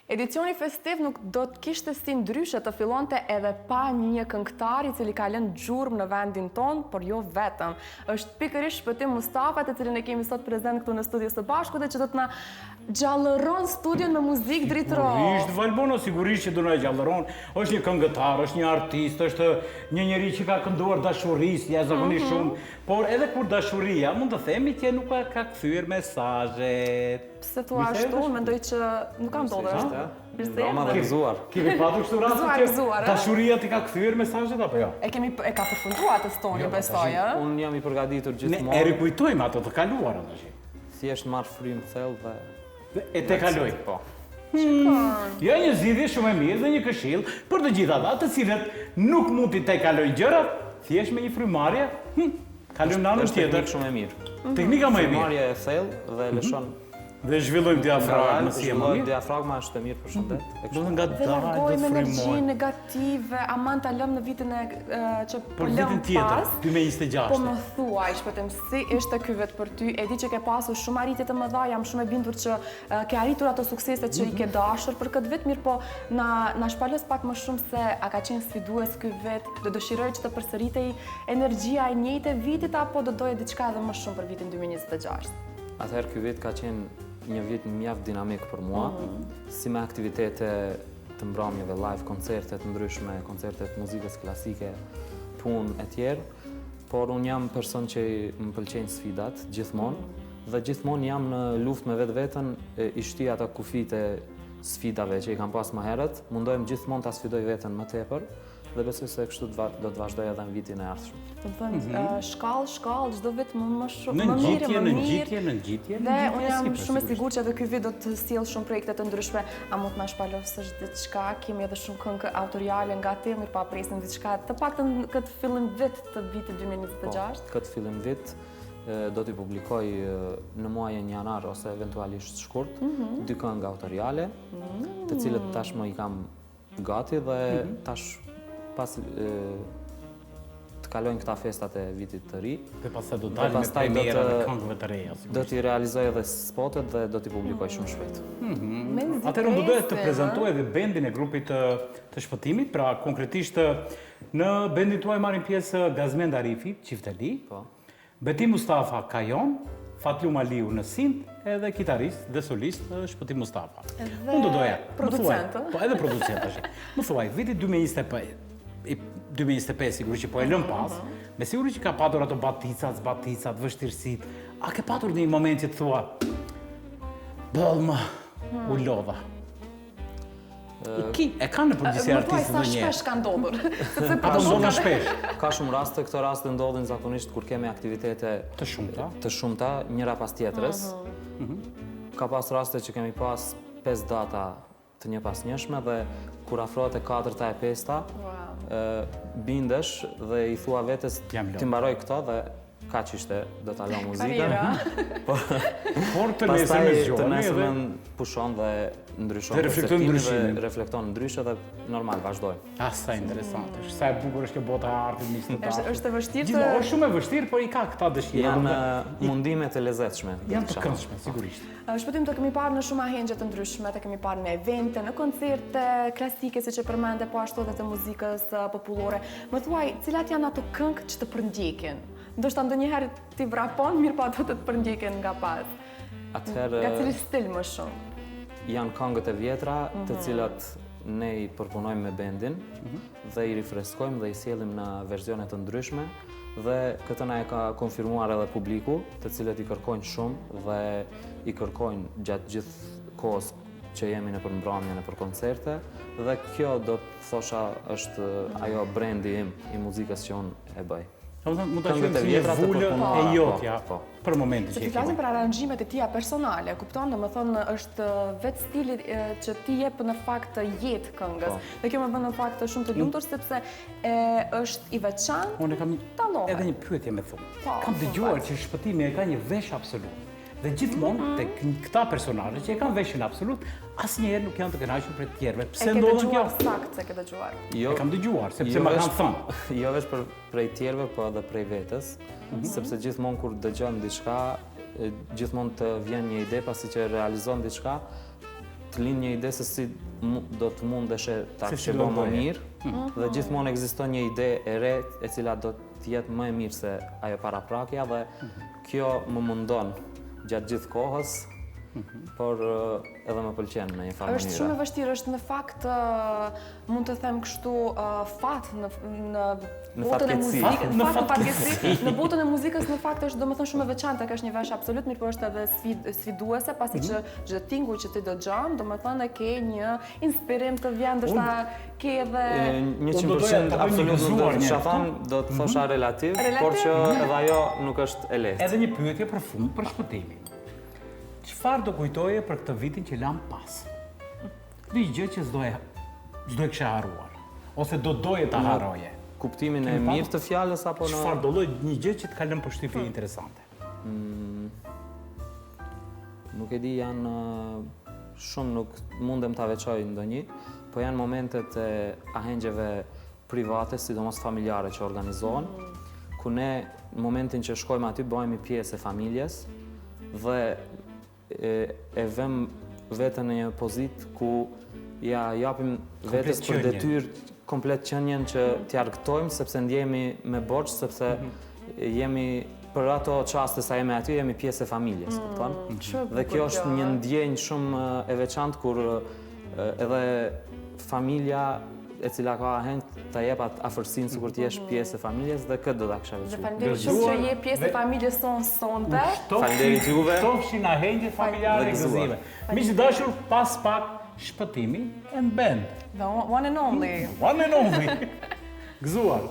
Edicioni festiv nuk do të kishte si ndryshe të fillonte edhe pa një këngëtar i cili ka lënë gjurmë në vendin tonë, por jo vetëm. Është pikërisht Shpëtim Mustafa, të cilin e kemi sot prezent këtu në studio së bashku dhe që do të na gjallëron studion me muzikë Dritëro. Sigurisht Valbona, sigurisht që do na gjallëron. Është një këngëtar, është një artist, është një njeri që ka kënduar dashurisë jashtëzakonisht mhm. shumë, por edhe kur dashuria mund të themi që nuk ka kthyer mesazhet. Pse thua ashtu, mendoj që nuk ka ndodhur, është. Mirë se erdhe. Gëzuar. Kemi patur kështu raste që dashuria t'i ka kthyer mesazhet apo jo? E kemi e ka përfunduar atë story, jo, besoj, ë? Unë jam i përgatitur gjithmonë. Ne e rikujtojmë ato të kaluarën tash. Thjesht marr frymë thellë dhe e tejkaloj. Po. Hmm. Ja një zgjidhje shumë e mirë dhe një këshillë për të gjithë ata të cilët nuk mund t'i tejkalojnë gjërat, thjesht me një frymëmarrje, hm, Kalojmë në anën tjetër. Është teknikë shumë e mirë. Mhm. Teknika më e mirë. Frymëmarrje e thellë dhe mhm. lëshon Dhe zhvillojmë diafragmën si e më mirë. Diafragma është e mirë për shëndet. Mhm. Do të nga dhe largojmë energjinë negative, aman ta lëmë në vitin e që po lëmë vitin tjetër, 2026. Po më thuaj, Shpëtim, si ishte ky vit për ty? E di që ke pasur shumë arritje të mëdha, jam shumë e bindur që ke arritur ato suksese që i ke dashur për këtë vit, mirëpo na na shpalos pak më shumë se a ka qenë sfidues ky vit, do dëshiroje që të përsëritej Energjia e njëjtë e vitit apo do doje diçka edhe më shumë për vitin 2026? Atëherë ky vit ka qenë një vit mjaft dinamik për mua, mm -hmm. si me aktivitete të mbramjeve live, koncerte të ndryshme, koncerte të muzikës klasike, punë e tjerë, por unë jam person që më pëlqejnë sfidat gjithmonë mm -hmm. dhe gjithmonë jam në luftë me vetveten, i shty ata kufijtë e sfidave që i kam pas më herët, mundohem gjithmonë ta sfidoj veten më tepër Dhe besoj se kështu do të vazhdoj edhe në vitin e ardhshëm. Do të thënë, mhm. shkallë, shkallë, çdo vit më më shumë, më mirë, më mirë. Në ngjitje, në ngjitje, në ngjitje. Dhe unë jam shumë e sigurt që edhe ky vit do të sjellë shumë projekte të ndryshme. A mund të na shpalosësh diçka? Kemi edhe shumë këngë autoriale nga ti, mirëpo presim diçka të paktën këtë fillim vit të vitit 2026. Po, këtë fillim vit do t'i publikoj në muajin janar ose eventualisht shkurt, mhm. dy këngë autoriale, të cilët tashmë i kam Gati dhe mhm. tash pas të kalojnë këta festat e vitit të ri. Dhe pastaj do dalim me premiera të këngëve të reja. Do t'i realizoj edhe spotet dhe do t'i publikoj shumë shpejt. Mm Atëherë unë do doja të prezantoj edhe bendin e grupit të, të Shpëtimit, pra konkretisht në bendin tuaj marrin pjesë Gazmend Arifi, Çifteli, po. Betim Mustafa kajon, Fatlum Aliu në synth edhe kitarist dhe solist Shpëtim Mustafa. Edhe Unë do doja, producent. Po edhe producent është. Më thuaj, viti 2025, 2025 sigurisht që po e lëm pas, mhm. me siguri që ka patur ato baticat, zbaticat, vështirësitë. A ke patur një moment që të thua, boll më, u hmm. lodha. Ki, e kanë në përgjithësi artistët ndonjëherë. Sa shpesh ka ndodhur. Sepse po ndodhin shpesh. Ka shumë raste, këto raste ndodhin zakonisht kur kemi aktivitete të shumta, të shumta njëra pas tjetrës. Mhm. Mhm. Ka pas raste që kemi pas 5 data të njëpasnjëshme dhe kur afrohet e katërta e pesta, bindesh dhe i thua vetes t'i mbaroj këto dhe Kaq ishte, do ta lë muzikën. Po. Por të nesërmen zgjohemi të nesërmen pushon dhe ndryshon dhe reflekton ndryshimin. Dhe reflekton ndryshe dhe normal vazhdojmë. Ah, sa interesante është. Sa e bukur është kjo bota e artit miq të dashur. Është e vështirë të Gjithmonë është shumë e vështirë, por i ka këta dëshira. Janë mundime të lezetshme. Janë të këndshme, sigurisht. Shpëtim të kemi parë në shumë ahengje të ndryshme, të kemi parë në evente, në koncerte klasike, siç e përmende, po ashtu edhe të muzikës popullore. Më thuaj, cilat janë ato këngë që të përndjekin? Ndoshta ndonjëherë ti vrapon, mirëpo ato të të përndjekin nga pas. Atëherë Nga cili stil më shumë? Janë këngët e vjetra, të mhm. cilat ne i përpunojmë me bendin mhm. dhe i rifreskojmë dhe i sjellim në versione të ndryshme dhe këtë na e ka konfirmuar edhe publiku, të cilët i kërkojnë shumë dhe i kërkojnë gjatë gjithë kohës që jemi nëpër mbramje, nëpër koncerte dhe kjo do të thosha është ajo brendi im i muzikës që unë e bëj. Domethënë, mund ta quajmë si një vulë e jotja po, po. për momentin që e kemi. Se flasim për aranzhimet e tija personale, kupton, domethënë është vetë stili që ti jep në fakt jetë këngës. Po. Dhe kjo më bën në fakt shumë të lumtur sepse e është i veçantë. Unë kam edhe një pyetje me thonë. Kam dëgjuar që Shpëtimi e ka një vesh absolut. Dhe gjithmonë mm -hmm. tek këta personazhe që e kanë veshin absolut, asnjëherë nuk janë të kënaqur prej të tjerëve. Pse ndodh kjo? E ke dëgjuar saktë se ke dëgjuar. Jo, e kam dëgjuar, sepse jo ma kanë thënë. Jo veç për prej tjerëve, po edhe prej vetes, mm -hmm. sepse gjithmonë kur dëgjon diçka, gjithmonë të vjen një ide pasi që realizon diçka, Të lind një ide se si do të mundeshe ta kishe bërë më mirë mhm. dhe gjithmonë ekziston një ide e re e cila do të jetë më e mirë se ajo paraprakja dhe mhm. kjo më mundon gjatë gjithë kohës, mhm. por edhe më pëlqen në një farë mënyre. Është shumë e vështirë, është në fakt mund të them kështu fat në në botën e muzikës, në fat fatkeqësi, në botën e muzikës në fakt është domethënë shumë e veçantë, ke një vesh absolut, mirëpo është edhe sfid, sfiduese, pasi që mhm. çdo tingull që ti dëgjon, domethënë ke një inspirim të vjen, ndoshta ke edhe 100% absolut nuk do të kisha thënë, do të thosha mhm. relativ, por që edhe ajo nuk është e lehtë. Edhe një pyetje për fund për Shpëtimin. Çfarë do kujtoje për këtë vitin që lamë pas? Një gjë që s'do e s'do e kishe harruar ose do doje ta harroje. Kuptimin e mirë të fjalës apo në Çfarëdo lloj një gjë që të ka lënë përshtypje interesante. Mm, nuk e di janë shumë nuk mundem ta veçoj ndonjë, po janë momentet e ahengjeve private, sidomos familjare që organizohen, mm. ku ne në momentin që shkojmë aty bëhemi pjesë e familjes dhe e vëmë veten në një pozitë ku ia japim vetes për detyrë komplet qenien që t'i argëtojmë sepse ndjehemi me borxh sepse mhm. jemi për ato çaste sa jemi aty jemi pjesë e familjes, mm, kupton? Dhe kjo është një ndjenjë shumë e veçantë kur edhe familja e cila ka aheng ta jep atë afërsinë sikur të jesh mhm. pjesë e familjes dhe këtë do ta kisha veçuar. Dhe faleminderit shumë që je pjesë e familjes sonë sonte. Faleminderit juve. Shtofshin ahengjet familjare gëzime. Miq të dashur, pas pak Shpëtimi and band. The one and only. One and only. Gëzuar.